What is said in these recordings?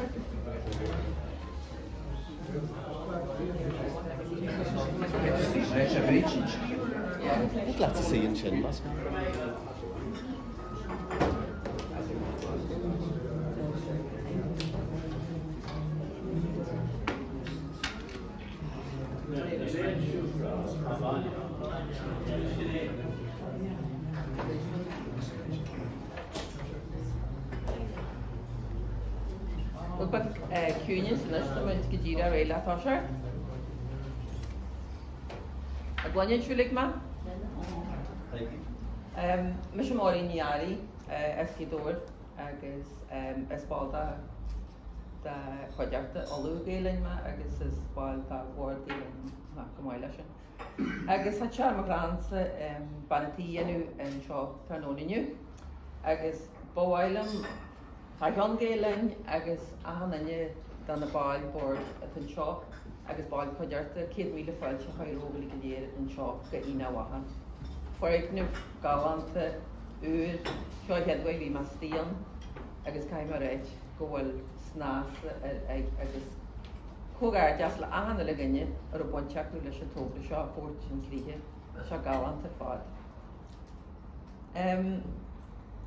Thig leat suí ansin, más maith. Bhuel, beidh ciúnas anois, tá muid go díreach réidh le toiseacht. An gcluineann sibh uilig mé? Mise Máirín Ní Fhearraigh as Gaoth Dobhair agus is ball de de chuideachta Uladh Gael Linn mé agus is ball de Bhord Gael Linn mé chomh maith leis sin. Agus tá sé ar mo ghráinsa bean an tí a dhéanamh anseo tráthnóna inniu agus ba mhaith liom thar cheann Gael Linn agus achan duine de na baill boird atá anseo agus baill cuideachta 100,000 fáilte a chur romhaibh uilig go léir anseo go Aonach Mhacha. Foirgneamh galánta úr, seo an chéad uair a bhí mé istigh ann agus caithfidh mé a ráit go bhfuil snas ar aghaidh agus comhghairdeas le achan uile dhuine a raibh baint acu leis an togra seo a thabhairt chun críche. Tá sé galánta ar fad.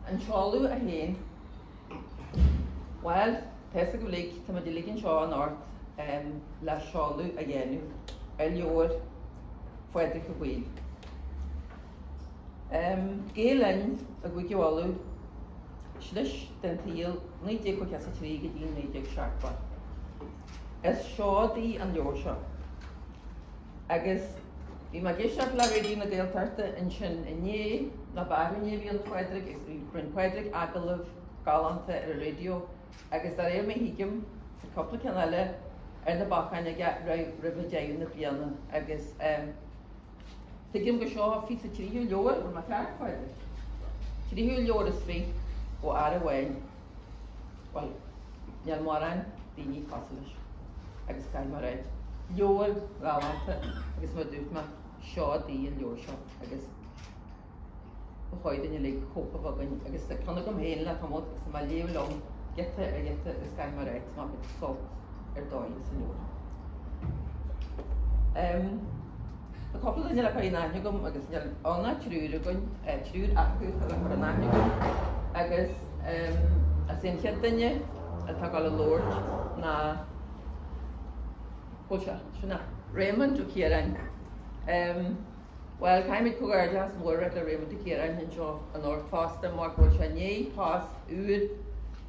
An seoladh é féin, bhuel, tá fhios agaibh uilig, tá muid uilig anseo anocht le seoladh a dhéanamh ar leabhar Phádraic Uí Bhaoill. Gael Linn i gCúige Uladh, Slis den tsaol 1953 go dtí 1970. Is seoid í an leabhar seo. Agus bhí mé ag éisteacht le Raidió na Gaeltachta ansin inné, nó b'arú inné a bhí ann a Phádraig, agus rinne Pádraig agallamh galánta ar an raidió agus de réir mar a thuigim, tá cúpla ceann eile ar na bacáin aige roimh deireadh na bliana agus Tuigim gur seo an 23ú leabhar, bhfuil mé ceart, a Phádraig? Tríú leabhar is fiche ó fhear amháin. Bhuel, níl mórán daoine cosúil leis agus caithfidh mé a ráit, leabhar galánta agus mar a dúirt mé, seoid í an leabhar seo agus ba chóir dúinn uilig cóip a bheith againn agus tá ceann agam féin le tamall agus tá mé ag léamh liom giota ar ghiota agus caithfidh mé a ráit, tá mé ag baint sult ar dóigh as an leabhar. Tá cúpla duine le cur in aithne agam agus níl ann ach triúr againn, triúr acu atá le cur in aithne agam agus is é an chéad duine atá ag dul a labhairt ná, bhuel sea, sin é, Réamonn Ó Ciaráin. Bhuel, caithfimid comhghairdeas mór a ráit le Réamonn Ó Ciaráin anseo anocht fosta mar go bhfuil sé i ndiaidh post úr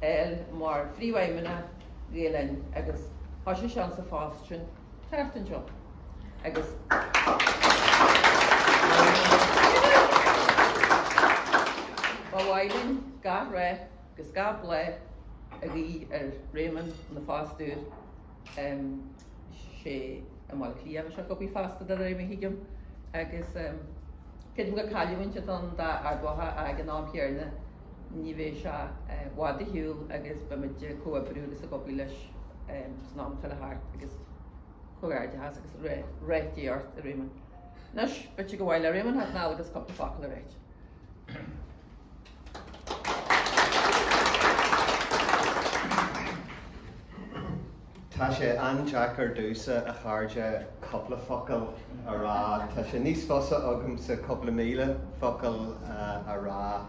a fháil mar Phríomhfheidhmeannach Ghael Linn agus thoisigh sé insa phost sin an tseachtain seo agus ba mhaith linn gach rath agus gach bláth a ghuí ar Réamonn ina phost úr. sé i mBaile Átha Cliath a bheidh sé ag obair feasta de réir mar a thuigim agus creidim gur cailliúint atá ann d'Ard Mhacha ach ag an am chéanna ní bheidh sé i bhfad ar shiúl agus beimid ag comhoibriú agus ag obair leis san am atá le theacht agus comhghairdeachas agus rath Dé ort a Réamonn. Anois, b'fhéidir gur mhaith le Réamonn theacht anall agus cúpla focal a ráit. Tá sé an-deacair domhsa, a chairde, cúpla focal a rá. Tá sé níos fusa agamsa cúpla míle focal a rá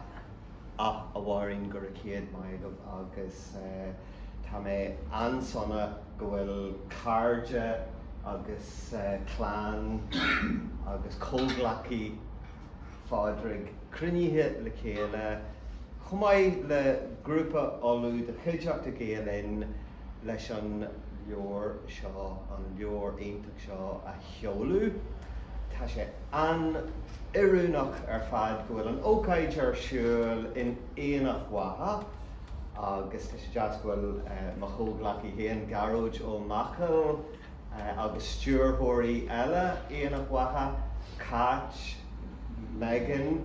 ach, a Mháirín, go raibh céad maith agaibh agus tá mé an-sona go bhfuil cairde agus clann agus comhghleacaí Phádraig cruinnithe le chéile, chomh maith le grúpa Uladh de Chuideachta Gael Linn leis an leabhar seo, an leabhar iontach seo a sheoladh. Tá sé an-oiriúnach ar fad go bhfuil an ócáid ar siúl in Aonach Mhacha agus tá sé deas go bhfuil mo chomhghleacaí féin, Gearóid Ó Máchail, agus stiúrthóirí eile Aonach Mhacha, Cáit, Megan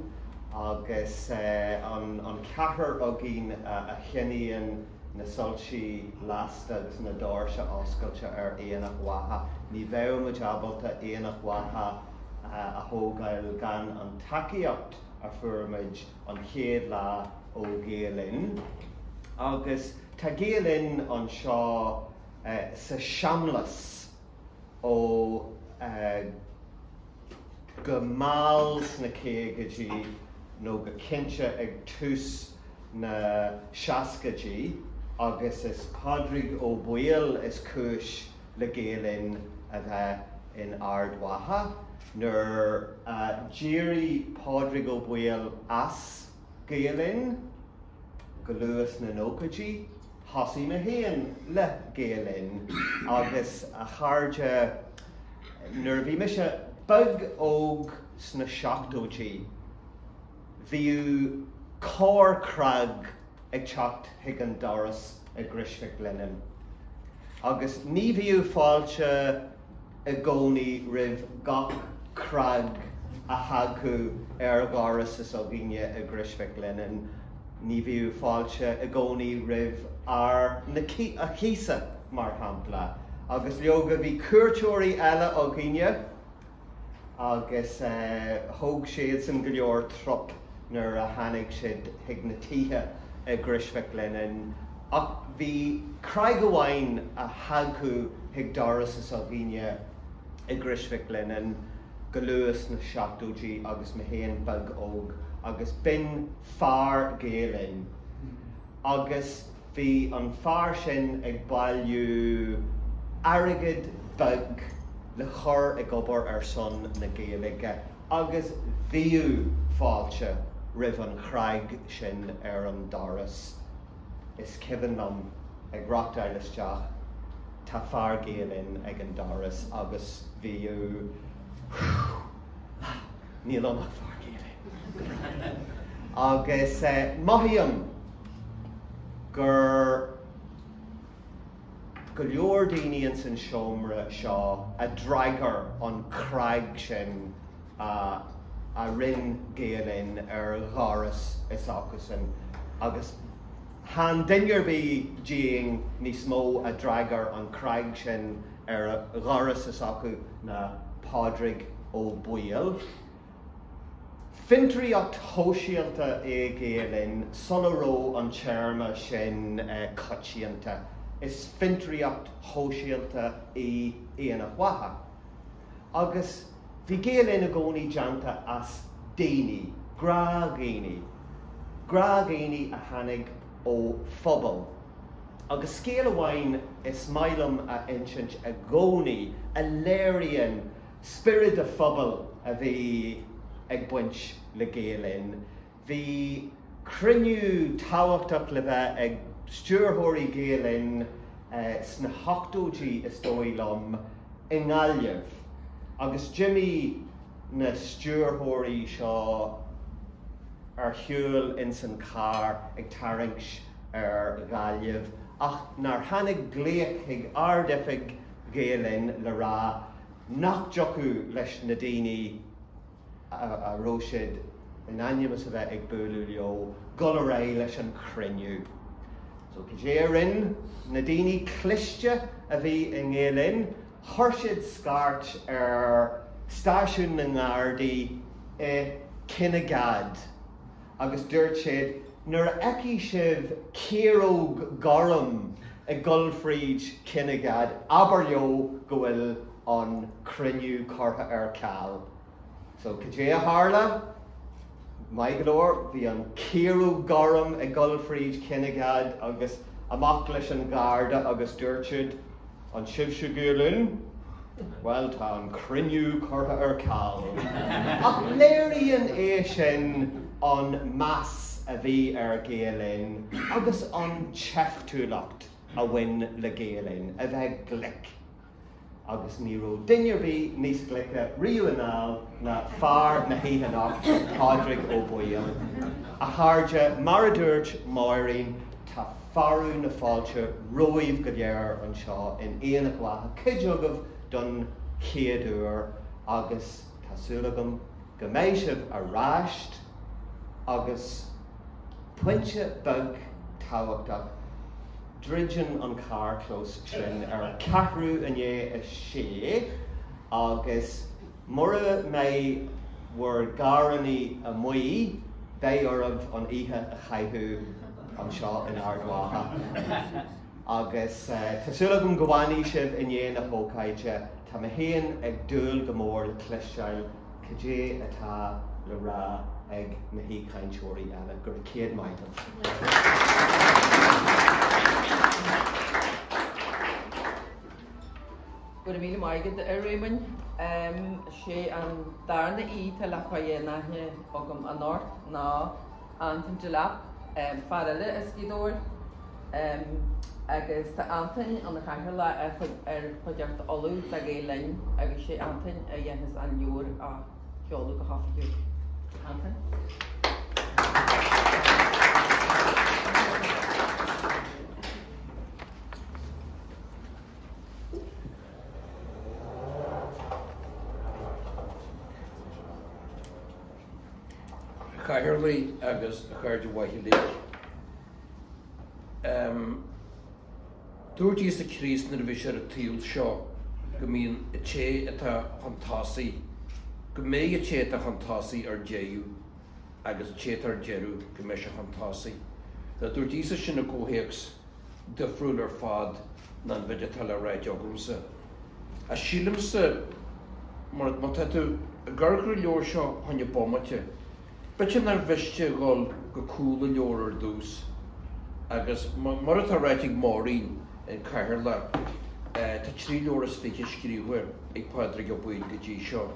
agus an ceathrar againn a choinníonn na soilsí lasta agus na doirse oscailte ar Aonach Mhacha. Ní bheadh muid ábalta Aonach Mhacha a thógáil gan an tacaíocht a fuair muid an chéad lá ó Ghael Linn. Agus tá Gael Linn anseo sa seamlas ó go mall sna caogaidí nó go cinnte ag tús na seascaidí agus is Pádraig Ó Baoill is cúis le Gael Linn a bheith in Ard Mhacha. Nuair a d'éirigh Pádraig Ó Baoill as Gael Linn go luath sna nóchaidí, thosaigh mé féin le Gael Linn agus a chairde nuair a bhí mise beag óg sna seachtóidí bhíodh corr-cnag ag teacht chuig an doras i gCrois Mhic Lionnáin agus ní bhíodh fáilte i gcónaí roimh gach cnag a thagadh ar dhoras s'againne i gCrois Mhic Lionnáin, ní bhíodh fáilte i gcónaí roimh fhear an chíosa, mar shampla. Agus leoga bhí cuairteoirí eile againne agus thóg siadsan go leor trup nuair a tháinig siad chuig na tithe i gCrois Mhic Lionnáin. Ach bhí cnag amháin a thagadh chuig doras s'againne i gCrois Mhic Lionnáin go luath sna seachtóidí agus mé féin beag óg agus b'in fear Gael Linn. Agus bhí an fear sin ag bailiú airgead beag le chur ag obair ar son na Gaeilge agus bhíodh fáilte roimh an chnag sin ar an doras. Is cuimhin liom ag reachtáil isteach, tá fear Gael Linn ag an doras agus bhíodh, whew, níl ann ach fear Gael Linn. Agus mothaím gur go leor daoine ins an seomra seo a d'fhreagair an cnag sin a a rinne Gael Linn ar dhoras s'acusan agus chan duine ar bith dínn níos mó a d'fhreagair an cnag sin ar dhoras s'acu ná Pádraig Ó Baoill. Fiontraíocht shóisialta é Gael Linn sula raibh an téarma sin coitianta. Is fiontraíocht shóisialta í Aonach Mhacha. Agus bhí Gael Linn i gcónaí déanta as daoine, gnáthdhaoine, gnáthdhaoine a tháinig ó phobal. Agus scéal amháin is maith liom a insint i gcónaí a léiríonn Spiorad an phobail a bhí ag baint le Gael Linn. Bhí cruinniú tábhachtach le bheith ag stiúrthóirí Gael Linn sna hochtóidí is dóigh liom i nGaillimh agus d'imigh na stiúrthóirí seo ar shiúl ins an charr ag tarraingt ar Ghaillimh ach nár tháinig glaoch chuig Ard-Oifig Ghael Linn le rá nach dtiocfadh leis na daoine a raibh siad in ainm is a bheith ag bualadh leo dul ar aghaidh leis an chruinniú. So cad é a rinne na daoine cliste a bhí i nGael Linn? Chuir siad scairt ar stáisiún na nGardaí i Kinnegad. agus dúirt siad, Nuair a fheicfidh sibh ciaróg gorm ag dul fríd Kinnegad, abair leo go bhfuil an cruinniú curtha ar ceal. So, cad é a tharla? Maith go leor, bhí an ciaróg gorm ag dul fríd Kinnegad agus amach leis an gharda agus dúirt siad, An sibhse Gael Linn? Bhuel, tá an cruinniú curtha ar ceal. Ach léiríonn é sin an meas a bhí ar Gael Linn agus an tseiftiúlacht a bhain le Gael Linn, a bheith glic. Agus ní raibh duine ar bith níos glice riamh anall ná fear na hoíche anocht, Pádraig Ó Baoill. A chairde, mar a dúirt Máirín, Tá fearadh na fáilte romhaibh go léir anseo in Aonach Mhacha, cuid agaibh don chéad uair agus tá súil agam go mbeidh sibh aráist agus pointe beag tábhachtach, druideann an carrchlós sin ar ceathrú i ndiaidh a sé agus Mura mbeidh bhur gcarrannaí amuigh, beidh oraibh an oíche a chaitheamh. anseo in Ard Mhacha. Agus tá súil agam go bhfanfaidh sibh i ndiaidh na hócáide, tá mé féin ag dúil go mór le cloisteáil cad é atá le rá ag na haoichainteoirí eile. Go raibh céad maith agaibh. Go raibh míle maith agat, a Réamoinn. Sé an darna aoi atá le cur in aithne agam anocht ná Antain Delap, fear eile as Gaoth Dobhair, agus tá Antain ina chathaoirleach ar Chuideachta Uladh do Ghael Linn agus sé Antain a dhéanfas an leabhar a sheoladh go hoifigiúil. Antain. A Chathaoirligh agus a chairde mhaithe uilig. Dúirt Íosa Críost nuair a bhí sé ar an tsaol seo go mbíonn an té atá chun tosaigh, go mbeidh an té atá chun tosaigh ar deireadh agus an té atá ar deireadh go mbeidh sé chun tosaigh. Now dúirt Íosa sin i gcomhthéacs difriúil ar fad ná an mhéid atá le ráit agamsa. Ach sílimse, mar má tá tú ag amharc ar an leabhar seo fá choinne bomaite, b'fhéidir nár mhiste a dhul go cúl an leabhair ar dtús. Agus mar atá ráite ag Máirín, an Cathaoirleach, tá 23 leabhar scríofa ag Pádraig Ó Baoill go dtí seo.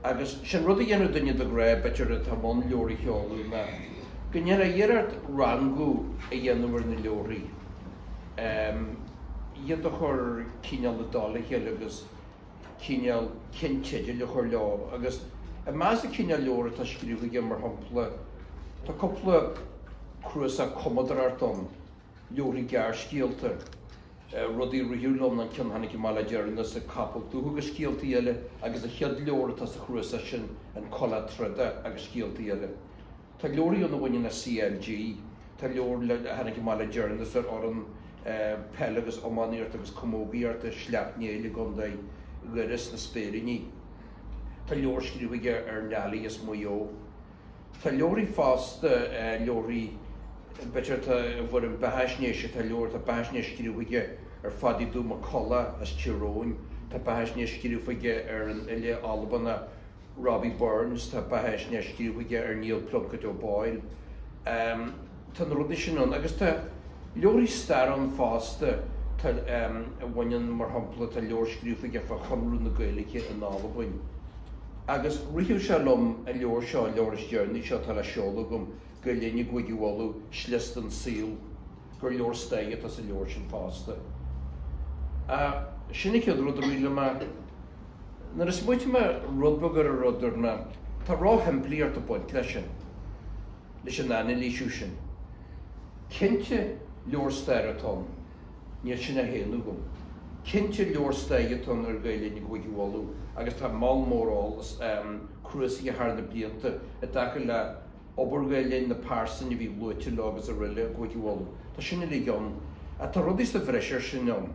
Agus sé'n rud a dhéanadh duine de ghnáth, b'fhéidir, atá i mbun leabhar a sheoladh ná go ndéanfá iarracht rangú a dhéanamh ar na leabharthaí, iad a chur cineál i dtoll a chéile agus cineál cinnteidil a chur leo. Agus i measc an chineál leabhar atá scríofa aige, mar shampla, tá cúpla cnuasach cumadóireachta ann, leabharthaí gearrscéalta, rudaí a ritheadh liom ná an ceann a tháinig amach le deireanas, An Capall Dubh agus Scéaltaí Eile, agus an chéad leabhar atá sa chnuasach sin, An Coileach Troda agus Scéaltaí Eile. Tá leabharthaí ann a bhaineann le CLG, tá leabhar a tháinig amach le deireanas ar fhoireann peile agus iománaíochta agus camógaíochta Shleacht Néill i gContae Dhoire sna Spéiríní. Tá leabhar scríofa aige ar Neilí as Maigh Eo. Tá leabharthaí fosta, leabharthaí b'fhéidir atá i bhfoirm beathaisnéise, tá leabhar, tá beathaisnéis scríofa aige ar Phadaí Dubh Mac Colla as Tír Eoghain, tá beathaisnéis scríofa aige ar an fhile Albanach Robbie Burns, tá beathaisnéis scríofa aige ar Niall Plunkett Ó Baoill. Tá na rudaí sin ann agus tá leabharthaí staire ann fosta, tá, a bhaineann, mar shampla, tá leabhar scríofa aige fá Chonradh na Gaeilge in Albain. Agus ritheadh sé liom an leabhar seo, an leabhar is deireanaí seo atá le seoladh agam, Gael Linn i gCúige Uladh, Slios den Saol, gur leabhar staire atá sa leabhar sin fosta. Sin an chéad rud a rith liom. Nuair a smaoitigh mé rud beag ar an rud, dúirt mé, tá róshimplíocht ag baint leis sin, leis an anailísiú sin. Cinnte, leabhar staire atá ann. Níl sin á shéanadh agam. Cinnte, leabhar staire atá ann ar Ghael Linn i gCúige Uladh agus tá moll mór eolas cnuasaithe thar na blianta i dtaca le obair Ghael Linn, na pearsain a bhí luaite leo agus araile i gCúige Uladh. Tá sin uilig ann. Ach tá rudaí sa bhreis air sin ann.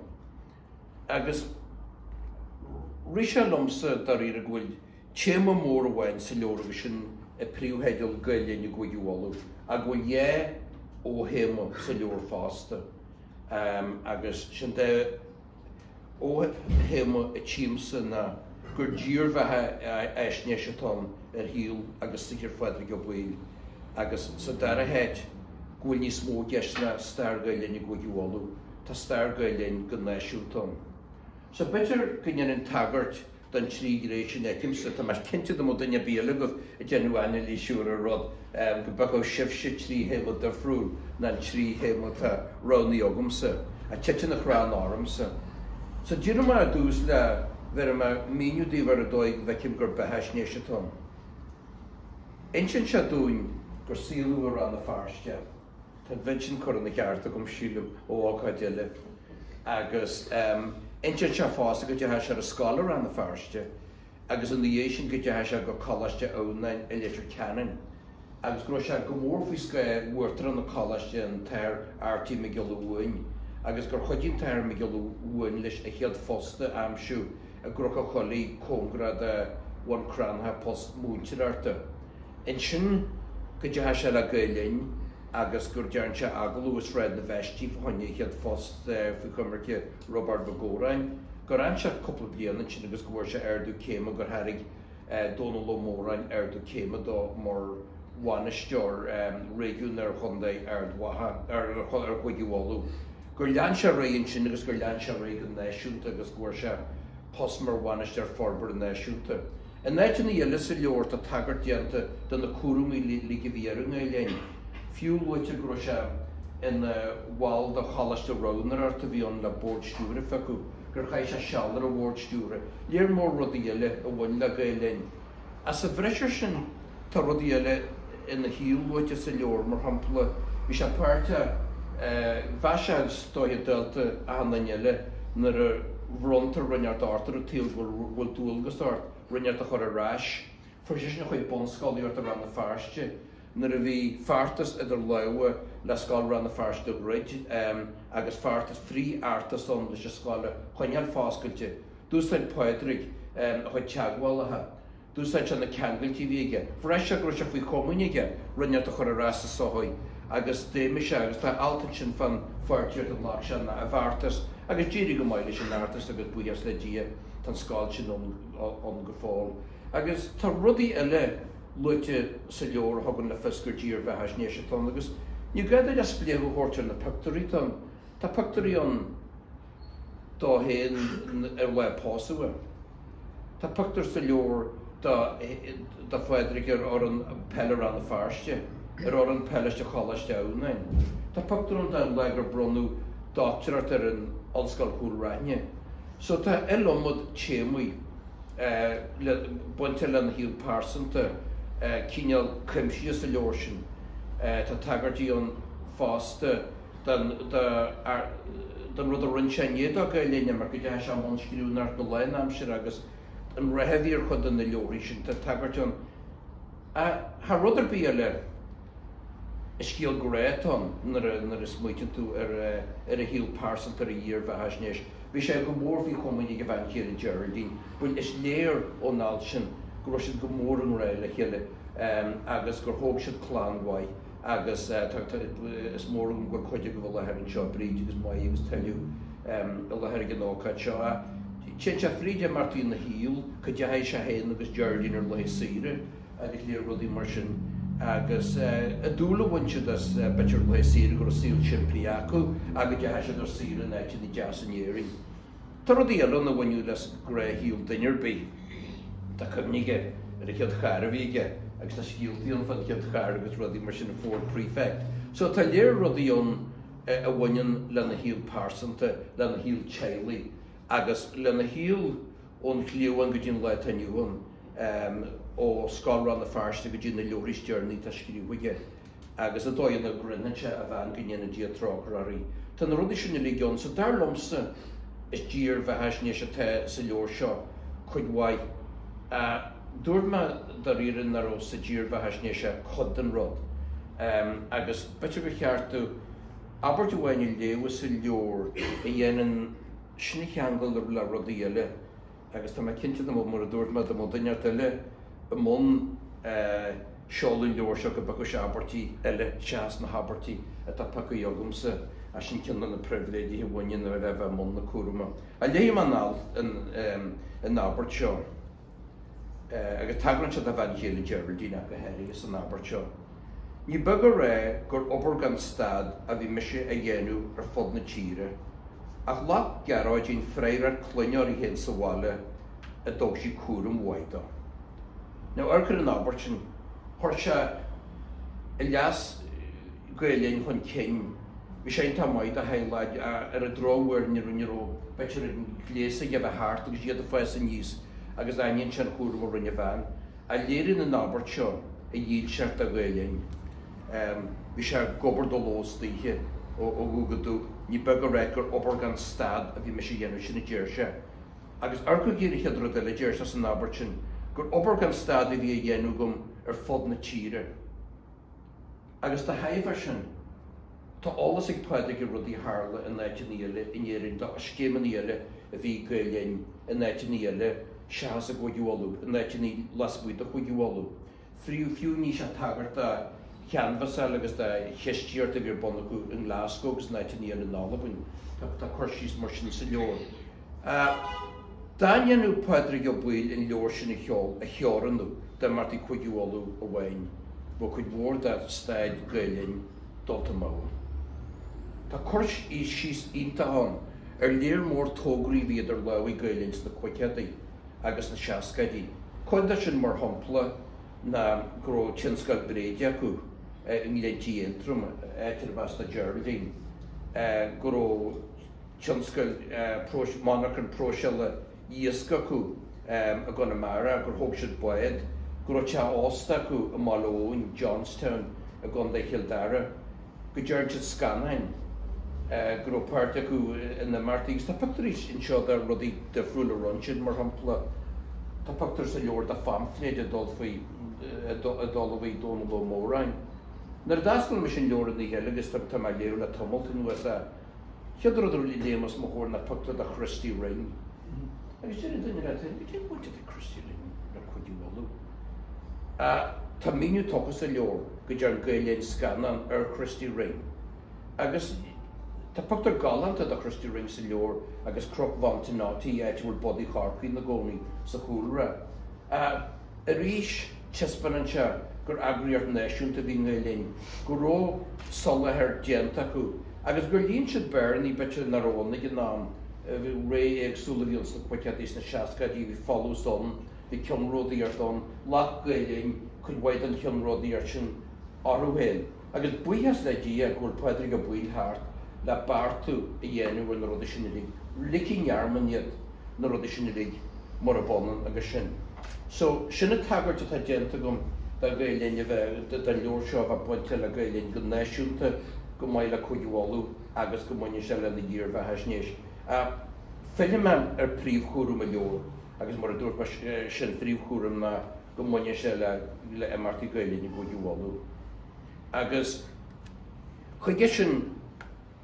Agus rith sé liomsa dáiríre go bhfuil téama mór amháin sa leabhar agus sin an príomhtheideal Gael Linn i gCúige Uladh ach go bhfuil dhá fhothéama sa leabhar fosta. Agus sin dá fhothéama a tchímse ná gur dírbheathaisnéis atá ann ar shaol agus saothar Phádraig Ó Baoill agus sa dara háit go bhfuil níos mó i gceist ná stair Ghael Linn i gCúige Uladh. Tá stair Gael Linn go náisiúnta ann. So b'fhéidir go ndéanfainn tagairt don trí ghné sin a fheicimse. Tá mé cinnte dá mbeadh duine ar bith eile agaibh ag déanamh anailísiú ar an rud, go bpiocfadh sibhse trí théama difriúil ná an trí théama atá roghnaithe agamsa. Ach titeann an chrann ormsa. So déarfaidh mé ar dtús le, bhéarfaidh mé míniú daoibh ar an dóigh go bhfeicim gur beathaisnéis atá ann. Insíonn sé dúinn gur saolaíodh i Rann na Feirste. Tá an mhéid sin curtha ina cheart agam, sílim, ó ócáid eile. Agus insíonn sé fosta go dteachaigh sé ar an scoil i Rann na Feirste agus ina dhiaidh sin go dteachaigh sé go Coláiste Adhamhnáin i Leitir Ceanainn agus go raibh sé go mór faoi scáth Uachtarán an Choláiste, an tAthair Arty Mac Giolla Mhumhain, agus gur chuidigh an tAthair Mac Giolla Mhumhain leis a chéad phost a aimsiú i gCnoc an Choiligh, cóngarach do Bhun Cranncha, post múinteoireachta. Ansin go dteachaigh sé le Gael Linn. agus gur dearn sé agallamh i Sráid na bhFeistí fá choinne a chéad phost faoi choimirce Roibeárd Mhac Góráin, gur fhan sé cúpla bliain ansin agus go bhfuair sé ardú céime, gur thairg Dónall Ó Móráin ardú céime dó mar bhainisteoir réigiúin ar Chontae Ard Mhacha, ar Chúige Uladh, gur lean sé ar aghaidh ansin agus gur lean sé ar aghaidh go náisiúnta agus go bhfuair sé post mar bhainisteoir forbartha náisiúnta. In áiteanna eile sa leabhar tá tagairt déanta do na cúramaí uilig a bhí air i nGael Linn. Fiú luaitear go raibh sé ina bhall de choláiste roghnóireachta a bhí ann le bord stiúrtha a phiocadh, gur chaith sé seal ar an bhord stiúrtha. Léar mór rudaí eile a bhain le Gael Linn. Ach sa bhreis air sin tá rudaí eile ina shaol luaite sa leabhar, mar shampla bhí sé páirteach, bheadh sé is dóiche dálta achan duine eile nuair a bhronntar rud inteacht ort ar an tsaol go bhfuil dualgas ort rud inteacht a chur ar ais. Fuair seisean a chuid bunscolaíochta i Rann na Feirste nuair a bhí feachtas idir lámha le Scoil Rann na Feirste a dhruid agus feachtas frith-fheachtas ann leis an scoil a choinneáil foscailte. D'úsáid Pádraig a chuid teagmhálacha. D'úsáid sé na ceangailtí a bhí aige. Bhraith sé go raibh sé faoi chomaoin aige rud inteacht a chur ar ais sa tsochaí agus d'fheidhmigh sé agus tá alt ansin fán pháirtíocht a ghlac sé ina bhfeachtas agus d'éirigh go maith leis an fheachtas agus buíochas le Dia tá an scoil sin ann go fóill. Agus tá rudaí eile luaite sa leabhar a thugann le fios gur dírbheathaisnéis atá ann agus ní gá duit ach spléachadh a thabhairt ar na pictiúirí atá ann. Tá pictiúirí ann dó féin ar lá a phósadh. Tá pictiúr sa leabhar de Phádraig ar fhoireann peile Rann na Feirste, ar fhoireann peile Choláiste Adhamhnáin. Tá pictiúr ann den lá gur bronnadh dochtúireacht air in Ollscoil Chúil Raithne. So tá iliomad téamaí bainte lena shaol pearsanta cineál cuimsithe sa leabhar sin. Tá tagairtí ann fosta. den rud a rinne sé i ndiaidh dó Gael Linn imeacht, go dteachaigh sé i mbun scríbhneoireacht go lánaimseartha agus an rath a bhí ar chuid de na leabharthaí sin, tá tagairt ann. Ach thar rud ar bith eile, is scéal grá atá ann nuair a smaoitíonn tú ar a shaol pearsanta, ar a dhírbheathaisnéis. Bhí sé go mór faoi chomaoin ag a bhean chéile Geraldine. Bhuel, is léir ón alt sin go raibh siad go mór i ngrá le chéile agus gur thóg siad clann mhaith. agus is mór agam go bhfuil cuid agaibh i láthair anseo, Bríd agus Maí agus tuilleadh i láthair ag an ócáid seo. Ach téann sé fríd imeachtaí ina shaol, cá dteachaigh sé féin agus Geraldine ar laetha saoire agus léar rudaí mar sin agus an dúil a bhain siad as b'fhéidir laetha saoire, go raibh saol simplí acu ach go dteachaigh siad ar saoire in áiteanna deasa in Éirinn. Tá rudaí eile ann a bhaineadh le gnáthshaol duine ar bith. Tá cuimhne aige ar an chéad charr a bhí aige agus tá scéaltaí ann fán chéad charr agus rudaí mar sin, an Ford Prefect. So tá léar rudaí ann a bhaineann lena shaol pearsanta, lena shaol teaghlaigh agus lena shaol ón chliabhán go dtí an lá atá inniu ann, ó Scoil Rann na Feirste go dtí na leabharthaí is deireanaí atá scríofa aige. agus an dóigh ina gcroitheann sé a bhean, go ndéana Dia trócaire uirthi. Tá na rudaí sin uilig ann, so dar liomsa is dírbheathaisnéis atá sa leabhar seo, cuid mhaith. Dúirt mé dáiríre nach raibh sa dírbheathaisnéis ach cuid den rud, agus b'fhéidir gur cheart domh abairt amháin a léamh as an leabhar a dhéanann sin a cheangal le rudaí eile. Agus tá mé cinnte dá mbeadh, mar a dúirt mé, dá mbeadh duine inteacht eile i mbun seoladh an leabhair seo go bpiocfadh sé abairtí eile seachas na habairtí atá pioctha agamsa. Ach sin ceann de na pribhléidí a bhaineann le bheith i mbun na cúrama. Ach léifidh mé an abairt seo, agus tagraíonn sé dá bhean chéile Geraldine ach go háirithe san abairt seo. Ní beag a rá gur obair gan stad a bhí mise a dhéanamh ar fud na tíre. Ach ghlac Gearóidín freagracht clainne uirthi féin sa bhaile a dtug sí cúram mhaith dó. Now amharc ar an abairt sin. Chuir sé a leas Gael Linn chun cinn. Bhí sé iontach maith dá theaghlach ar an drochuair ní raibh b'fhéidir an gléas aige a bheith thart agus iad ag fás aníos agus aithníonn sé an chúram a rinne a bhean. Ach léiríonn an abairt seo a dhílseacht do Ghael Linn. Bhí sé ag obair de ló is d'oíche ó dhubh go dubh. Ní beag a rá gur obair gan stad a bhí mise a dhéanamh, sin a deir sé. Agus amharcaigí ar an chéad rud eile a deir sé san abairt sin, gur obair gan stad a bhí á dhéanamh agam ar fud na tíre. Agus de thairbhe sin, tá eolas ag Pádraig ar rudaí a tharla in áiteanna eile in Éirinn, do scéimeanna eile a bhí ag Gael Linn in áiteanna eile seachas i gCúige Uladh, in áiteanna lasmuigh de Chúige Uladh. Fiú, fiú ní sé tagairt do chanbhasáil agus de chistíocht a bhí ar bun acu i nGlasgow agus in áiteanna eile in Albain. Tá cur síos mar sin sa leabhar. Dá ndéanfadh Pádraig Ó Baoill an leabhar sin a sheol, a theorannú d'imeachtaí Chúige Uladh amháin, bheadh cuid mhór de staid Gael Linn dulta amú. Tá cur síos iontach ann ar léar mór tograí a bhí idir lámha ag Gael Linn sna caogaidí agus sna seascaidí. Cuid de sin, mar shampla, ná go raibh tionscal bréide acu i nGleanntí Aontroim, áit arb as do Geraldine, go raibh tionscal monarchan próiseála iasc acu i gConamara, gur thóg siad bád, go raibh teach ósta acu i mBaile Eoin, Johnstown, i gContae Chill Dara, go dtearn siad scannáin, go raibh páirt acu in imeachtaí. Agus tá pictiúirí anseo de rudaí difriúla a rinne siad, mar shampla, tá pictiúr sa leabhar de phaimfléid a d'fhoilsigh a d'ullmhaigh Dónall Ó Móráin. Nuair a d'oscail mise an leabhar an oíche eile agus tá mé á léamh le tamalt anuas, Chéad rud a léim os mo chomhair ná pictiúr de Christy Ring. Agus deir an duine leat féin, goidé an bhaint atá ag Christy Ring le Cúige Uladh? Tá míniú tugtha sa leabhar go dtearn Gael Linn scannán ar Christy Ring. Agus tá pictiúr galánta de Christy Ring sa leabhar agus Cnoc Mhontenotte, áit a bhfuil Bodaigh Chorcaí ina gcónaí, sa chúlra. Arís, taispeánann sé gur eagraíocht náisiúnta a bhí i nGael Linn, go raibh soláthar déanta acu agus gur líon siad bearnaí b'fhéidir nach raibh ann ag an am. Ré éagsúil a bhí ann sna caogaidí, sna seascaidí, bhí folús ann, bhí ceannródaíocht ann, ghlac Gael Linn cuid mhaith den cheannródaíocht sin orthu féin. Agus buíochas le Dia go bhfuil Pádraig Ó Baoill thart le beartú a dhéanamh ar na rudaí sin uilig. Ligfí i ndearmad iad, na rudaí sin uilig, murab ionann agus sin. So, sin an tagairt atá déanta agam do Ghael Linn a bheith, don leabhar seo a bheith bainte le Gael Linn go náisiúnta, go maith le Cúige Uladh agus go mbaineann sé lena dhírbheathaisnéis. Fillfidh mé ar príomhchúram an leabhair agus mar a dúirt mé, sin phríomhchúram ná go mbaineann sé le imeachtaí Gael Linn i gCúige Uladh. Agus chuige sin,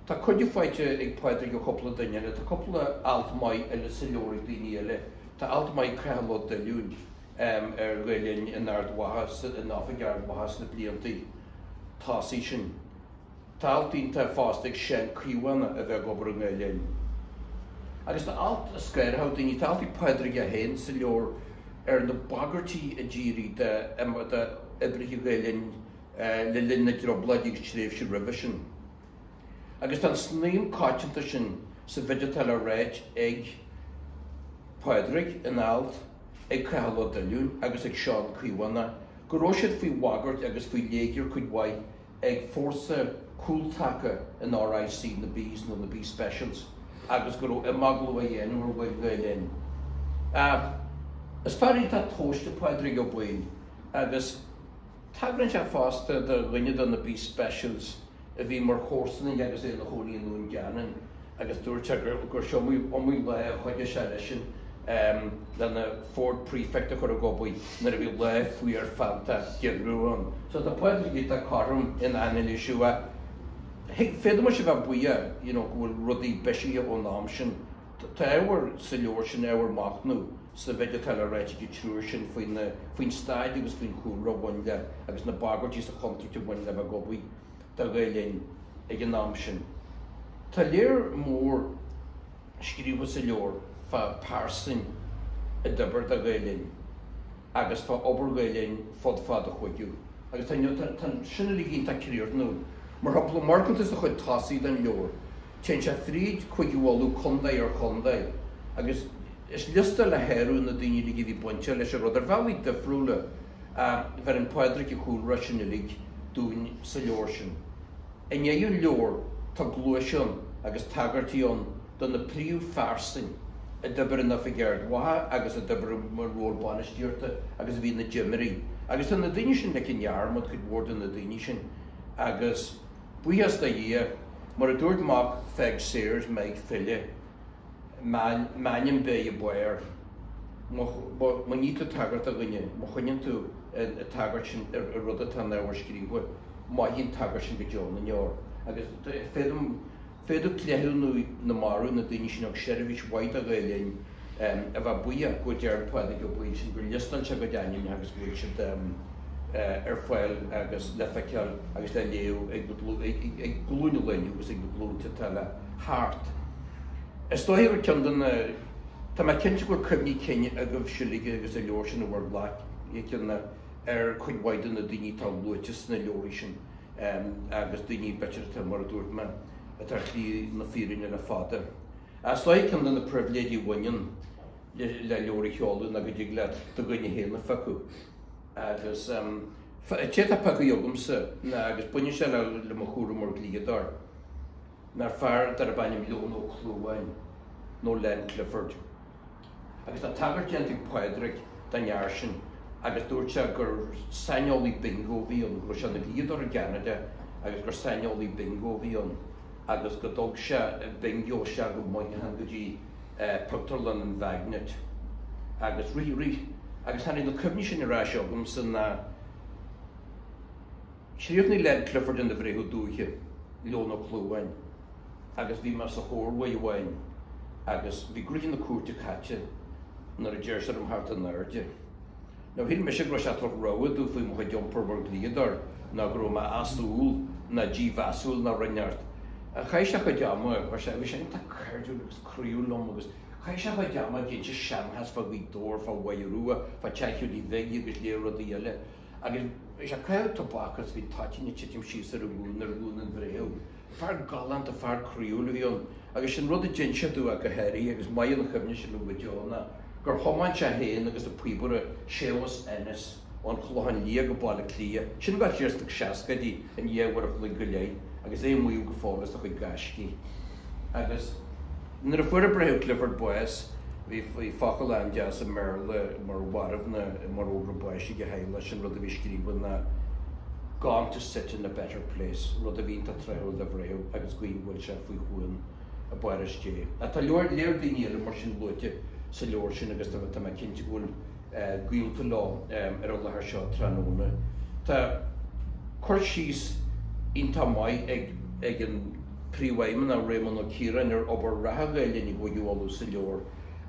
tá cuidiú faighte ag Pádraig ó chúpla duine eile. Tá cúpla alt maith eile sa leabhar ag daoine eile. Tá alt maith ag Cathal Ó Duilliúin ar Ghael Linn in Ard Mhacha, in oifig Ard Mhacha sna blianta tosaigh sin. Tá alt iontach fosta ag Seán Caomhánach a bheith ag obair i nGael Linn. Agus tá alt a scanródh daoine, tá alt ag Pádraig é féin sa leabhar ar na bagairtí a díríodh d'oibrithe Ghael Linn le linn na dTrioblóidí agus tréimhse roimhe sin. Agus tá an snaidhm coitianta sin sa mhéid atá le ráit ag Pádraig ina alt, ag Cathal Ó Duilliúin agus ag Seán Caomhánach go raibh siad faoi bhagairt agus faoi léigear cuid mhaith ag fórsa cúltaca an RIC, na Bs nó na B Specials, agus go raibh imeaglú á dhéanamh ar bhaill Ghael Linn. Is fear iontach tomhaiste Pádraig Ó Baoill agus tagraíonn sé fosta do dhuine de na B Specials a bhí mar chomharsan aige agus é ina chónaí i nDún Geanainn agus dúirt sé gur iomaí lá a chuidigh sé leisean lena Ford Prefect a chur ag obair nuair a bhí lá fuar feannta geimhridh ann. So tá Pádraig iontach cothrom ina anailísiú ach féadfaimis a bheith buíoch you know go bhfuil rudaí bisithe ón am sin. Tá ábhar sa leabhar sin, ábhar machnaimh sa mhéid atá le ráit ag an triúr sin faoin staid agus faoin chúlra a bhain le agus na bagairtí is an chontúirt a bhain le bheith ag obair do Ghael Linn ag an am sin. Tá léar mór scríofa sa leabhar fá pearsain a d'oibir do Ghael Linn agus fá obair Ghael Linn fud fad an chúige agus tá sin uilig iontach críochnúil. Mar shampla, amharcann tú sa chuid tosaigh den leabhar, téann sé fríd Cúige Uladh contae ar chontae agus is liosta le háireamh na daoine uilig a bhí bainteach leis an rud ar bhealaí difriúla. Bheireann Pádraig an chúlra sin uilig dúinn sa leabhar sin. I ndiaidh an leabhair tá gluais ann agus tagairtí ann do na príomhphearsain a d'oibir in Oifig Ard Mhacha agus a d'oibir i ról bainistíochta agus a bhí ina dtimirí. Agus tá na daoine sin ligthe i ndearmad, cuid mhór de na daoine sin. Agus buíochas do Dhia, mar a dúirt mac Pheig Sayers, Mike File, M'ainm beidh i bpár. Má ní tú tagairt do dhuine, má choinníonn tú an tagairt sin ar rud atá in ábhar scríofa, mairfidh an tagairt sin go deo na ndeor. Agus féadaim, féadfaidh cleithiúnaigh na marbh, na daoine sin a thug seirbhís mhaith do Ghael Linn, a bheith buíoch go ndearn Pádraig Ó Baoill sin, gur liostáil sé a gcuid ainmneacha agus go bhfuil siad, ar fáil agus le feiceáil agus le léamh ag glúin an lae inniu agus ag na glúnta atá le theacht. Is dóiche gur ceann de na, tá mé cinnte go bhfuil cuimhní cinn agaibhse uilig agus an leabhar sin i bhur nglac céanna ar chuid mhaith de na daoine atá luaite sna leabharthaí sin agus daoine b'fhéidir atá, mar a dúirt mé, atá ar shlí na fírinne le fada. Is dóiche ceann de na pribhléidí a bhaineann le leabhar a sheoladh ná go dtig leat do dhuine féin a phiocadh. Agus an té atá pioctha agamsa ná, agus baineann sé le mo chúram mar dhlíodóir, ná fear darb ainm Leon Ó Clúmháin, nó Len Clifford. Agus tá tagairt déanta ag Pádraig don fhear sin agus dúirt sé gur saineolaí bingo a bhí ann, go raibh sé ina dhlíodóir i gCeanada agus gur saineolaí bingo a bhí ann agus go dtug sé bingo isteach go Muineachán go dtí pictiúrlann an Bhagnet agus rith, rith, agus tháinig na cuimhní sin ar ais agamsa ná chríochnaigh Len Clifford ina bhreitheamh dúiche, Leon Ó Clúmháin, agus bhí mé sa thóir uaidh amháin agus bhí gnoithe na cúirte caite nuair a d'iarr sé orm theacht in airde. Now shíl mise go raibh sé ag tabhairt rabhadh domh faoi mo chuid iompair mar dhlíodóir, nó go raibh mé easúil ná dímheasúil ná rud inteacht. Ach chaith sé a chuid ama, bhí sé bhí sé iontach cairdiúil agus croíúil liom agus chaith sé a chuid ama ag inse seanchas fá Ghaoth Dobhair, fá Mhaighe Rua, fá Teach Hiúdaí Bhig agus lear rudaí eile. Agus bhí sé ag caitheamh tobac agus bhí toitín ag titim síos ar a ghlúin, ar ghlúin an bhreithimh. Fear galánta, fear croíúil a bhí ann agus sin rud a d'inis sé domh ach go háirithe agus mairfidh an chuimhne sin liom go deo ná gur thiomáin sé féin agus a phíobaire Séamus Ennis ón Chlochán Liath go Baile Átha Cliath, sin ag dul siar sna seascaidí i ndiaidh uair a chloig go leith agus é ag maíomh go fóill as a chuid gaiscí. Agus nuair a fuair an Breitheamh Clifford bás bhí focal an-deas i mBéarla mar mharbhna, mar fhógra báis ag a theaghlach, sin rud a bhí scríofa ná 'Gone to sit in a better place', rud a bhí iontach tráthúil do bhreitheamh agus guím go bhfuil sé faoi shuan i bPáras Dé. Ach tá lear lear daoine eile mar sin luaite sa leabhar sin agus tá mé cinnte go bhfuil gaolta leo ar an láthair seo tráthnóna. Tá cur síos iontach maith ag an Príomhfheidhmeannach Réamonn Ó Ciaráin ar obair reatha Ghael Linn i gCúige Uladh sa leabhar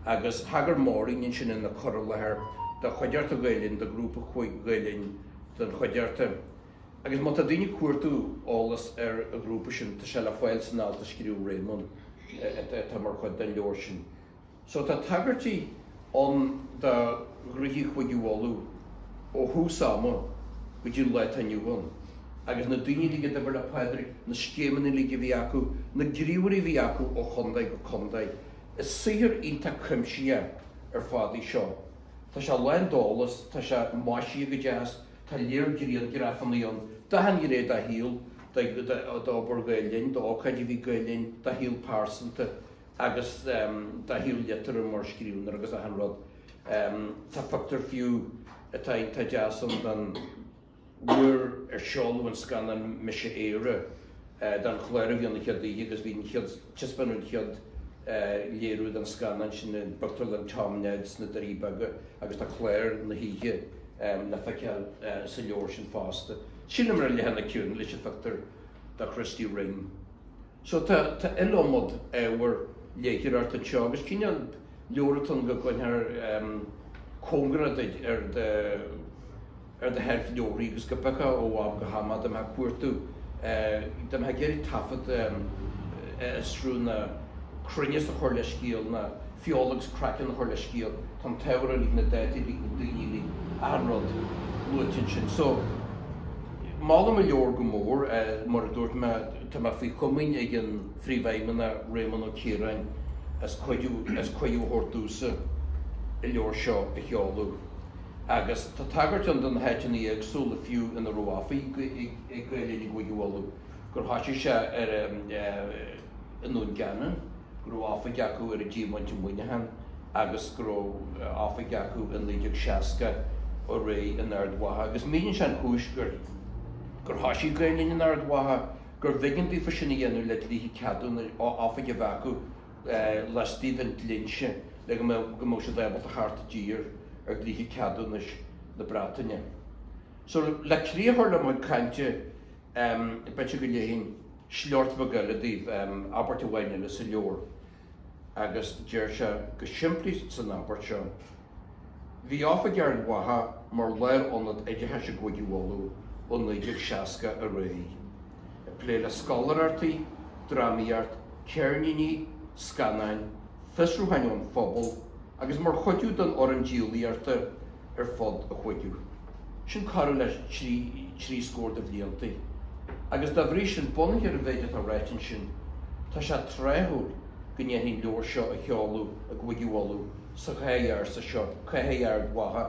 agus thagair Máirín ansin ina cur i láthair do chuideachta Ghael Linn, do ghrúpa Ghael Linn don chuideachta. Agus má tá daoine ag cuartú eolas ar an ghrúpa sin, tá sé le fáil san alt a scríobh Réamonn atá mar chuid den leabhar sin. So tá tagairtí ann do ghnoithí Chúige Uladh ó thús ama go dtí an lá atá inniu ann agus na daoine uilig a d'oibir le Pádraig, na scéimeanna uilig a bhí acu, na gníomhairí a bhí acu ó chontae go contae. Is saothar iontach cuimsitheach ar fad é seo. Tá sé lán d'eolas, tá sé maisithe go deas, tá lear grianghrafanna ann d'achan ghné dá shaol, d'obair Ghael Linn, d'ócáidí a bhí ag Gael Linn, dá shaol pearsanta. agus dá shaol liteartha mar scríbhneoir agus achan rud. Tá pictiúr fiú atá iontach deas ann den uair ar seoladh an scannán Mise Éire don chlár a bhí ann an chéad oíche agus bhí an chéad, taispeánadh an chéad léiriú den scannán sin i bpictiúrlann Tom Ned sna Doirí Beaga agus tá clár na hoíche le feiceáil sa leabhar sin fosta. Sílim ar an leathanach céanna leis an phictiúr de Christy Ring. So tá tá iliomad ábhar léitheoireachta anseo agus cineál leabhar atá ann go gcoinneofar cóngarach duit ar do ar do sheilf leabharthaí agus go bpiocfá ó am go ham é dá mbeifeá ag cuartú dá mbeifeá ag iarraidh taifead a fhiosrú nó cruinneas a chur le scéal nó feoil agus craiceann a chur le scéal, tá an t-ábhar uilig, na dátaí uilig, na daoine uilig, achan rud luaite ansin. So, molaim an leabhar go mór, mar a dúirt mé, tá mé faoi chomaoin ag an Phríomhfheidhmeannach Réamonn Ó Ciaráin as cuidiú, as cuireadh a thabhairt domhsa an leabhar seo a sheoladh. Agus tá tagairt ann do na háiteanna éagsúla fiú ina raibh oifig ag Gael Linn i gCúige Uladh, gur thoisigh sé ar i nDún Geanainn, go raibh oifig acu ar an Díomaint i Muineachán agus go raibh oifig acu i 1960 ar aghaidh in Ard Mhacha. Agus míníonn sé an chúis gur gur thoisigh Gael Linn in Ard Mhacha, gurbh éigean daofa sin a dhéanamh le dlíthe ceadúnais oifig a bheith acu laistigh den dlínse le go mbeadh go mbeadh siad ábalta theacht i dtír ar dhlíthe ceadúnais na Breataine. So le críoch a chur le mo chuid cainte, B'fhéidir go léifinn sliocht beag eile daoibh, abairt amháin eile sa leabhar, agus deir sé go simplí san abairt seo. Bhí Oifig Ard Mhacha mar lárionad oideachais i gCúige Uladh ó 1960 ar aghaidh, ag plé le scoláireachtaí, drámaíocht, ceirníní, scannáin, fiosrúcháin ón phobal agus mar chuidiú don fhoireann díolaíochta ar fud an chúige. Sin corradh le trí scór de bhlianta agus dá bhrí sin, bunaithe ar an mhéid atá ráite ansin, tá sé tráthúil go ndéanfaí an leabhar seo a sheoladh i gCúige Uladh sa chathair ársa seo, Cathair Ard Mhacha,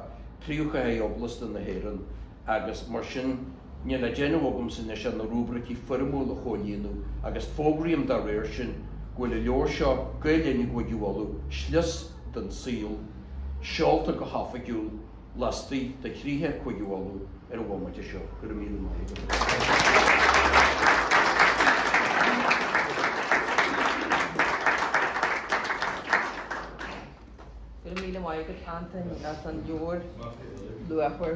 príomhchathair oblasta na hÉireann agus mar sin níl le déanamh agamsa anois ach na rúibricí foirmiúla a chomhlíonadh agus fógraím dá réir sin go bhfuil an leabhar seo, Gael Linn i gCúige Uladh, Slios den Saol, seolta go hoifigiúil laistigh de chríocha Chúige Uladh ar an bhomaite seo. Go raibh míle maith agat. Go raibh míle maith agat Antain as an leabhar luachmhar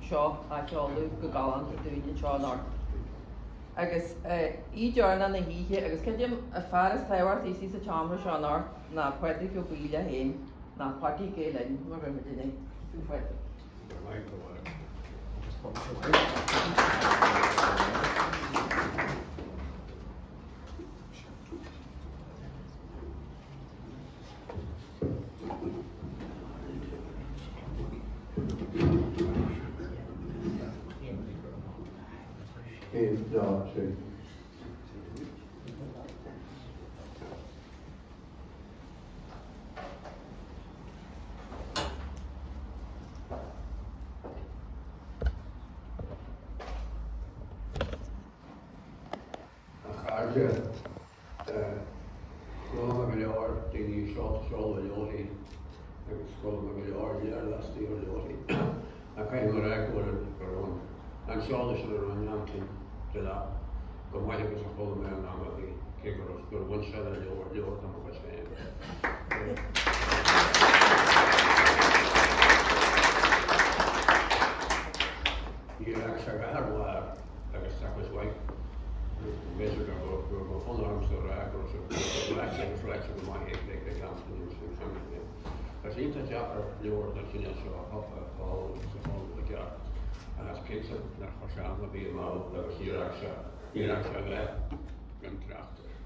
seo a sheoladh go galánta dúinn anseo anocht. Agus aoi deireanach na hoíche agus creidim an fear is tábhachtaí istigh sa tseomra seo anocht ná Pádraig Ó Baoill é féin, ná Paudie Gael Linn mar a bhfuil muid inné. Pádraig. Aon, dá, trí. A chairde, Chuala mé go leor daoine ag seoladh leabharthaí agus chuala mé go leor léirmheastaí ar leabharthaí ach caithfidh mé a rá go bhfuil go raibh an seoladh sin a rinne Antain Delap chomh maith agus a chuala mé in am ar bith cé go raibh gur bhain sé le leabhar leabhar de mo chuid féin. Níor fhág sé a dhath ar lár agus tá cuid mhaith, b'fhéidir go raibh fonn ormsa a rá go raibh sé ráite agus ráite go maith ag Antain ansin cheana féin. Tá sé iontach deacair leabhar den chineál seo a sheoladh agus a sheoladh i gceart ach is cinnte nár chuir sé am ar bith amú agus níor fhág sé níor fhág sé a dhath gan trácht air.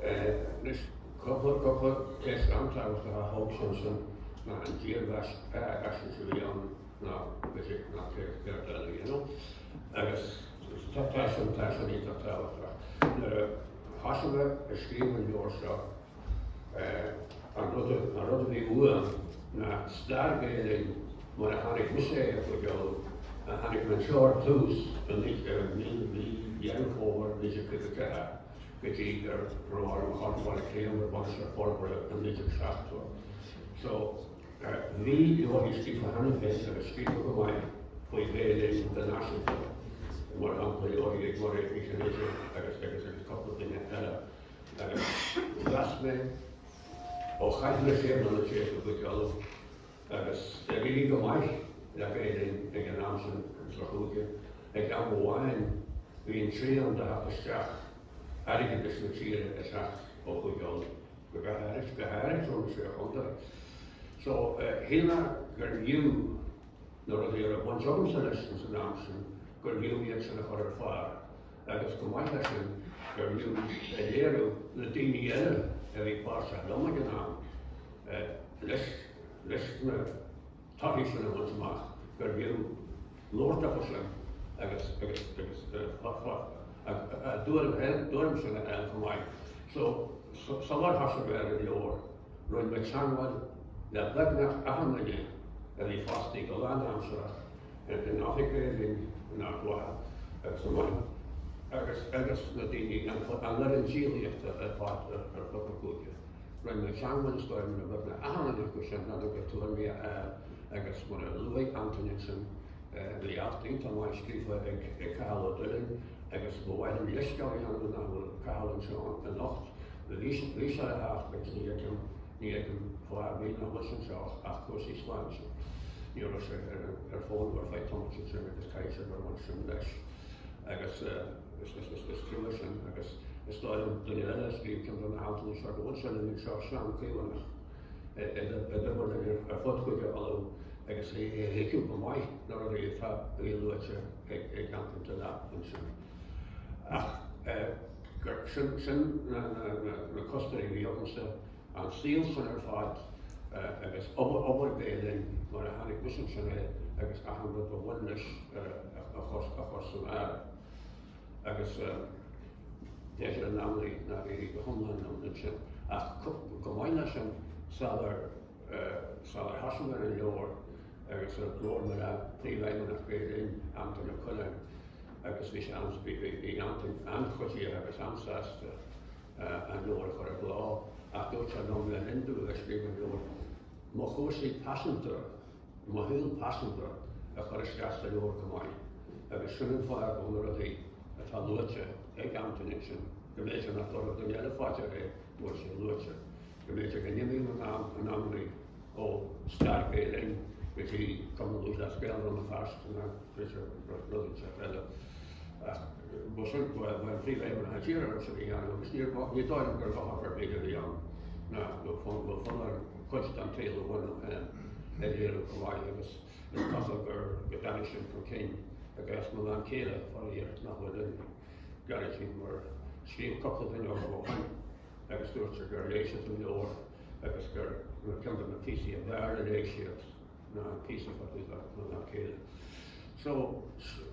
Anois, cúpla cúpla ceist an-tábhachtach a thóg sé ansin ná an dírbheathaisnéis a bhí ann ná b'fhéidir nach céard eile a dhéanamh. Agus tá sin tá sin iontach tábhachtach. Nuair a thosaigh mé ag scríobh an leabhair seo, an rud an rud a bhí uaim ná stair Gael Linn mar a chonaic mise é i gCúige Uladh. Tháinig mé anseo ar tús i mí mí Dheireadh Fómhair 1954 go dtí go raibh orm a ghabháil go Baile Átha Cliath mar bhainisteoir forbartha i 1970. So, Bhí leabharthaí scríofa cheana féin agus scríofa go maith faoi Ghael Linn go náisiúnta, mar shampla leabharthaí ag Mairéad Ní Chinnéide agus agus agus cúpla duine eile. Agus mheas mé, ó chaith mé sé bliana déag i gCúige Uladh agus d'éirigh go maith le Gael Linn ag an am sin sa chúige, ag am amháin bhí an srian de theacht isteach airgeadais na tíre ag teacht ó Chúige Uladh. go háirid, go háirid ó na Sé Chontae. So, shíl mé gur fhiú na rudaí a raibh baint agamsa leis ins an am sin, gur fhiú iad sin a chur ar phár agus chomh maith leis sin gur fhiú a léiriú na daoine eile a bhí páirteach liom ag an am leis, leis na torthaí sin a bhaint amach, gur fhiú labhairt acu sin agus agus agus a dtuairim féin, tuairim sin a fháil chomh maith. So, sular thosaigh mé ar an leabhar, rinne mé teagmháil le beagnach achan duine a bhí fostaithe go lánaimsearach in oifig Gael Linn in Ard Mhacha agus i mBaile agus agus na daoine, an fhoireann díolaíochta ar fad ar fud na cúige. Rinne mé teagmháil is dóigh liom le beagnach achan duine acu sin lena gcuid tuairimí a fháil agus mar a luaigh Antain ansin, bhí alt iontach maith scríofa ag Cathal Ó Doilín agus ba mhaith liom leithscéal a dhéanamh nach bhfuil Cathal anseo anocht. Bhí sé le theacht agus ní fheicim, ní fheicim fáth ar bith nach bhfuil sé anseo ach cúrsaí sláinte. Ní raibh sé ar fónamh ar feadh tamaill ansin agus caithfidh sé gur bhain sin leis. Agus is trua sin agus is dóigh liom duine eile a scríobh ceann de na haltanna seo go bhfuil sé linn anseo, Seán Caomhánach. a d'oibir linn ar fud Chúige Uladh agus a thuigfeadh go maith na rudaí atá a bhí luaite ag Antain Delap ansin. Ach sin sin na cuspóirí a bhí agamsa, an saol sin ar fad agus obair Gael Linn mar a chonaic mise ansin é agus achan rud a bhain leis a chur san áireamh. Agus b'fhéidir in amannaí nár éirigh go hiomlán liom ansin. Ach chomh maith leis sin, sular sular thosaigh mé ar an leabhar agus ar labhair mé le Príomhfheidhmeannach Gael Linn, Antain Ó Coileáin, agus bhí sé an, bhí Antain an-chuiditheach agus an-sásta an leabhar a chur i gcló, ach dúirt sé liom le linn domh a bheith ag scríobh an leabhair, mo chúrsaí pearsanta, mo shaol pearsanta a chur isteach sa leabhar chomh maith, agus sin an fáth go bhfuil na rudaí atá luaite ag Antain ansin, go mb'fhéidir nach dtabharfadh duine eile fá dear é go bhfuil sé luaite, go mb'fhéidir go n-imím in amannaí ó stair Gael Linn go dtí Cumann Lúthchleas Gael Rann na Feirste nó b'fhéidir rud inteacht eile. Ach ba sin ba an príomhfheidhm a d'iarr ormsa a dhéanamh agus ní dóigh liom gur dhochar ar bith a bhí ann ná go bhfuil fonn orm cuid den tsaol a bhain liom féin a léiriú chomh maith agus is cosúil gur go dtáinig sin chun cinn i gcás mo bhean chéile, faraor, nach bhfuil linn, Gearóidín, mar scríobh cúpla duine orm ó shin agus dúirt siad gur léigh siad an leabhar agus gur ceann de na píosaí ab fhearr a léigh siad ná an píosa fá dtaobh de mo bhean chéile. So,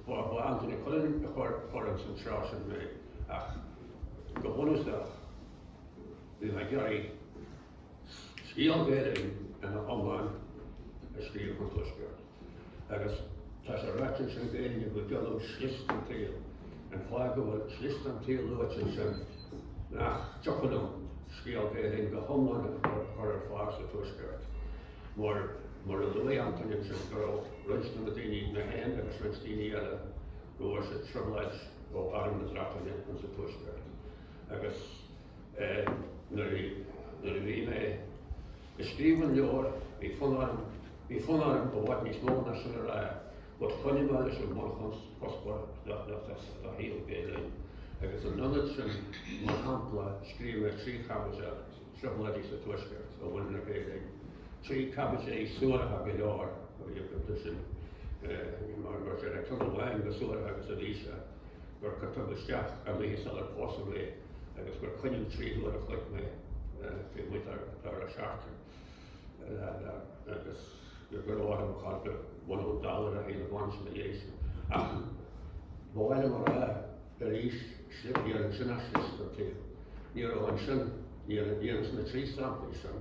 ba Antain Ó Coileáin a chuir ins an treo sin mé ach go bunúsach bhí mé ag iarraidh scéal Gael Linn ina iomlán a scríobh don Tuaisceart. Agus tá sé ráite ansin Gael Linn i gCúige Uladh slios den tsaol. An fáth go bhfuil slios den tsaol luaite ansin nach dtiocfadh liom scéal Gael Linn go hiomlán a chur ar fáil sa Tuaisceart. Mar, mar a luaigh Antain ansin, go raibh roinnt de na daoine, mé féin agus roinnt daoine eile, go bhfuair siad trioblóid ó Arm na Breataine insa Tuaisceart. Agus nuair a bhí mé ag scríobh an leabhair, bhí fonn orm, bhí fonn orm i bhfad níos mó ná sin a rá, but choinnigh mé leis an mbunchuspóir do shaol Gael Linn. Agus in ionad sin, mar shampla, scríobh mé 3 chaibidil, Trioblóidí sa Tuaisceart a bhain le Gael Linn, 3 caibidil suarach go leor a bhí iontu sin, mar deir ceann amháin chomh suarach agus a bhí sé. gur tugadh isteach an oíche sular pósadh mé agus gur coinníodh 3 huair a chloig mé taobh amuigh dara seachtain agus go raibh orm a chur go bhunú an dollar a thaobh amháin sin a dhiaidh sin. Ach ba mhaith liom a rá arís, ní raibh ansin ach slios den tsaol. Ní raibh ansin, ní raibh sna 3 samplaí sin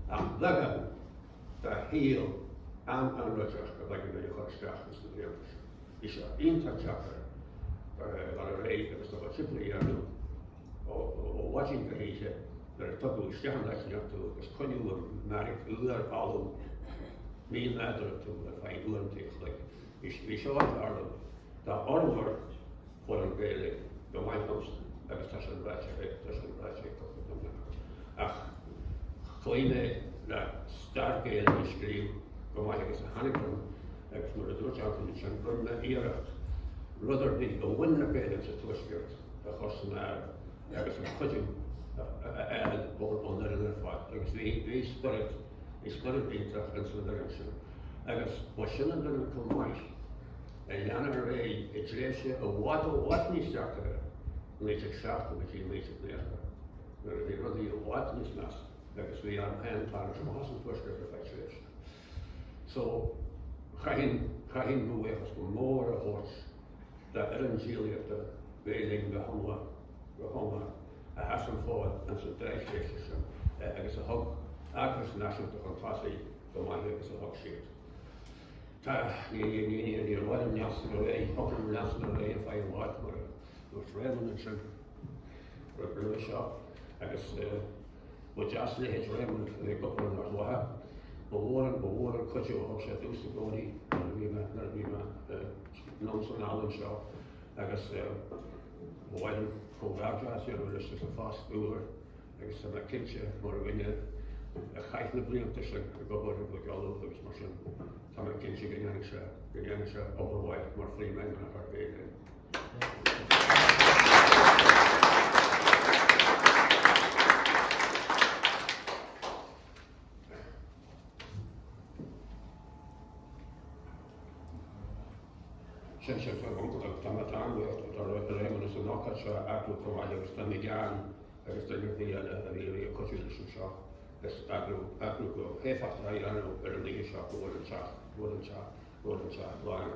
ach beagán de shaol an-anróiteach a b'éigean dúinn a chur isteach ins na blianta sin. Bhí sé iontach deacair dul ar aghaidh agus do chuid oibre a dhéanamh ó mhaidin go hoíche nuair a tugadh isteach in áit inteacht tú agus coinníodh i mbeairic fhuar fholamh mí-nádúrtha tú ar feadh uaireanta an chloig. Bhí seo ag tarlú dá fhormhór foireann Gael Linn go maith liomsa agus tá sin ráite tá sin ráite ag cúpla duine. Ach chloígh mé le stair Gael Linn a scríobh go maith agus a tháinig liom agus mar a dúirt Antain ansin, rinne mé iarracht rud ar bith a bhain le Gael Linn sa Tuaisceart a chur san áireamh agus an cuidiú a fháil ón fhoireann ar fad agus bhí bhí spiorad bhí spiorad iontach ins an bhfoireann sin agus ba sin an fhoireann chomh maith a lean ar aghaidh i dtréimhse i bhfad i bhfad níos deacra, 1970 go dtí 1990, nuair a bhí rudaí i bhfad níos measa agus bhí orm féin tarraingt amach as an Tuaisceart ar feadh tréimhse. So, chaithfinn, chaithfinn mo bhuíochas go mór a thabhairt d'fhoireann díolaíochta Gael Linn go hiomlán, go hiomlán, a sheas an fód ins an dá thréimhse sin agus a thug eagras náisiúnta chun tosaigh go maith agus a thug siad. Tá, ní, ní, ní, ní, níor mhaith liom leanstan ar aghaidh, thiocfadh liom leanstan ar aghaidh ar feadh i bhfad mar a dúirt Réamonn ansin roimhe seo agus ba deas leithéid Réamonn a bheith ag obair in Ard Mhacha. Ba mhór an, ba mhór an cuidiú a thug sé domhsa i gcónaí nuair a bhí mé, nuair a bhí mé anonn is anall anseo agus ba mhaith liom comhghairdeachas a dhéanamh leis as an phost úr. Agus tá mé cinnte, mar dhuine a chaith na blianta sin ag obair i gCúige Uladh agus mar sin, tá mé cinnte go ndéanfaidh sé, go ndéanfaidh sé obair mhaith mar Phríomhfheidhmeannach ar Gael Linn. Sin sin tá mé an-bhuíoch do Réamonn as an ócáid seo a eagrú chomh maith agus do McGann agus duine ar bith eile a bhí ag cuidiú leis anseo is eagrú eagrú go héifeachtach a dhéanamh ar an oíche seo go bhfuil an teach go bhfuil an teach go bhfuil an teach lán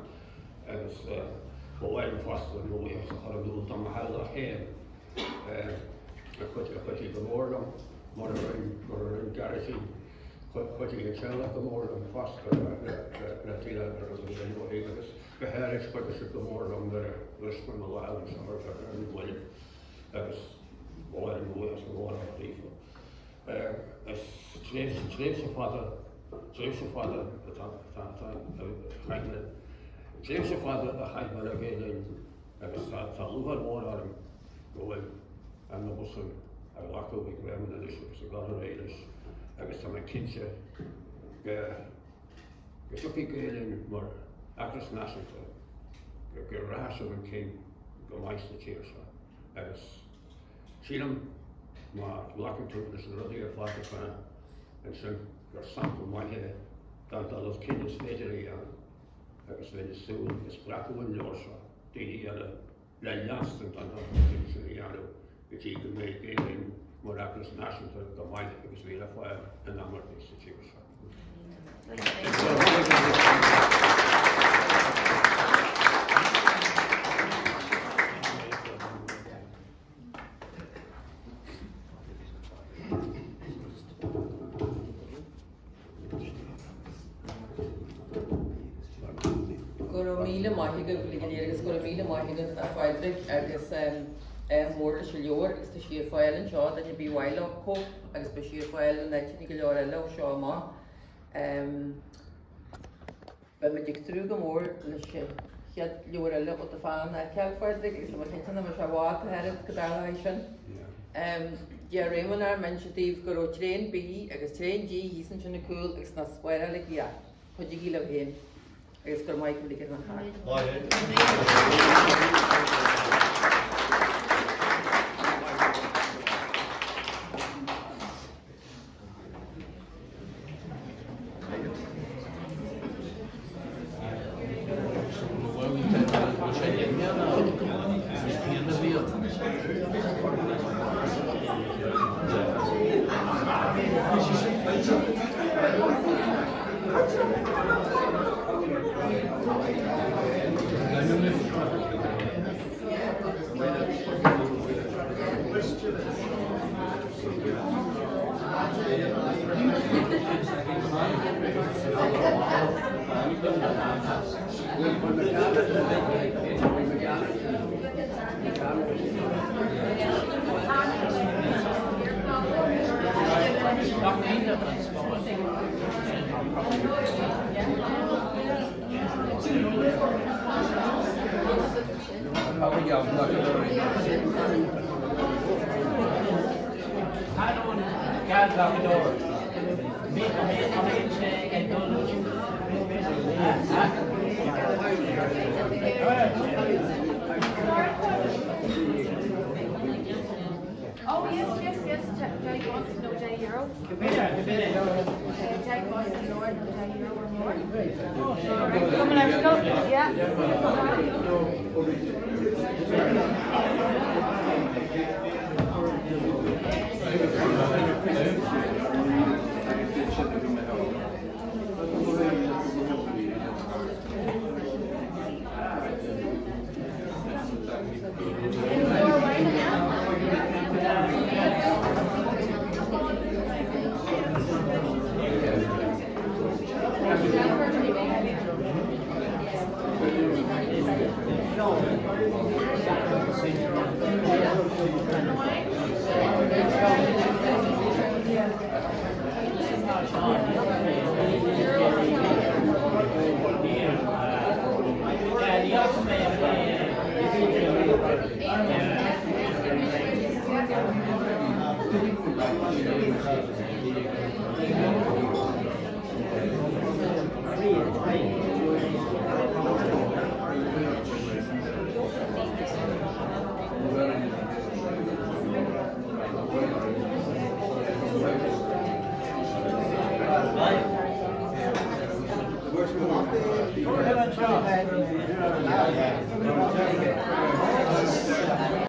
agus ba mhaith liom fosta mo bhuíochas a chur in iúl do mo theaghlach féin a chuidigh go mór liom mar a rinne mar a rinne Gearóidín Chuidigh an teaghlach go mór liom fosta le déileáil le rudaí ar ndóigh agus go háirithe chuidigh siad go mór liom nuair a bhris mé mo lámh anseo ar an mbuille agus ba mhaith liom buíochas a ghabháil daofa. Is tréimhse tréimhse fada tréimhse fada atá atá a chaith mé tréimhse fada a chaith mé le Gael Linn agus tá tá lúcháir mhór orm go bhfuil an obair san á glacadh ag Réamonn anois agus ag dul ar aghaidh leis agus tá mé cinnte go go dtiocfaidh Gael Linn mar eagras náisiúnta go go rachaidh sé chun cinn go maith sa tír seo agus sílim má ghlacann tú leis na rudaí ar fad atá ansin gur sampla maith é den dul chun cinn is féidir a dhéanamh agus bheinn ag súil go spreagfadh an leabhar seo daoine eile le leanstan den dul chun cinn sin a dhéanamh go dtí go mbeidh Gael Linn mar eagras náisiúnta chomh maith agus a bhí le fáil in am ar bith sa tír seo. Go raibh míle maith agaibh uilig go léir agus go raibh míle maith agat a Phádraig agus ádh mór leis an leabhar agus tá sí ar fáil anseo duine ar bith ar mhaith leo cóip agus beidh sí ar fáil in áiteanna go leor eile ó seo amach. Beimid ag tnúth go mór leis an chéad leabhar eile ó do pheann a fheiceáil, a Phádraig, agus tá mé cinnte nach mbeidh sé i bhfad ach oiread go dtarlóidh sin. Deir Réamonn ár m'inse daoibh go raibh traein B agus traein D thíos ansin ag cúl agus ná spáráiligí ach cuidigí libh féin agus go raibh maith agaibh uilig ar an Oh yes, yes, yes, Jai wants no Jai euro. Jai wants the Lord no Jai euro or more. Come on, go. Yeah.